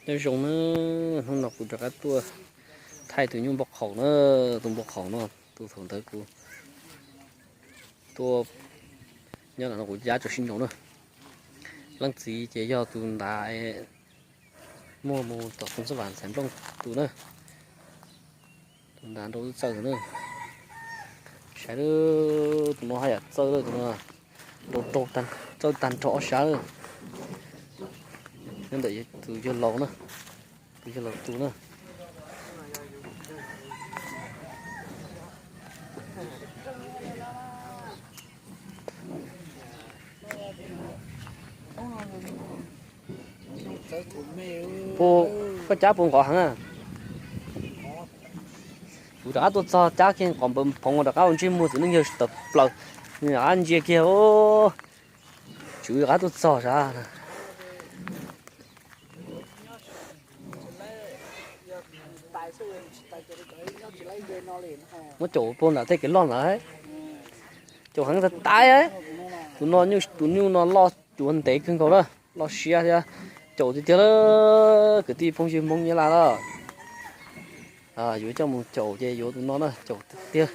Nyob zoo na, hnub no kuv rov qab tuaj thaij tus nyuj npau qhaum na, tus npau qhaum no, tus thaum ntawd kuv tuaj nyob no kuv cab rau sib nraus na. Leej txiv ces yog tus nrad, muaj mus tom tus xab vam ntxhais nplooj tus na, tus nrad nrau lub txawj na. Saib, tus no haj yam txawj lawm, tus no nrau rau, txawj tag nrho ob sab lawm. Nyob ntawm tus yawg laus na, tus yawg laus tus na. Puas, koj cab puas nqov heev na? Kuv rov qab tuaj txog cab kiag nqov npawv phoov rov qab ua ntsej muag txiv neej yawg tawm plaws, rov qab ntsia kiag. Tswv rov qab tuaj txog sav. Muab caum puag nram tej kev loj ntawd. Caum heev tas tas. Tus no, tus nyuj no loj cuav ntev kawg nkaus na, loj siab thiab. Caum tiag tiag lawm kwv tij phooj ywg Hmoob Nyab Laj na. Yuav coj mus caum ces yuav tus no na, caum tiag tiag.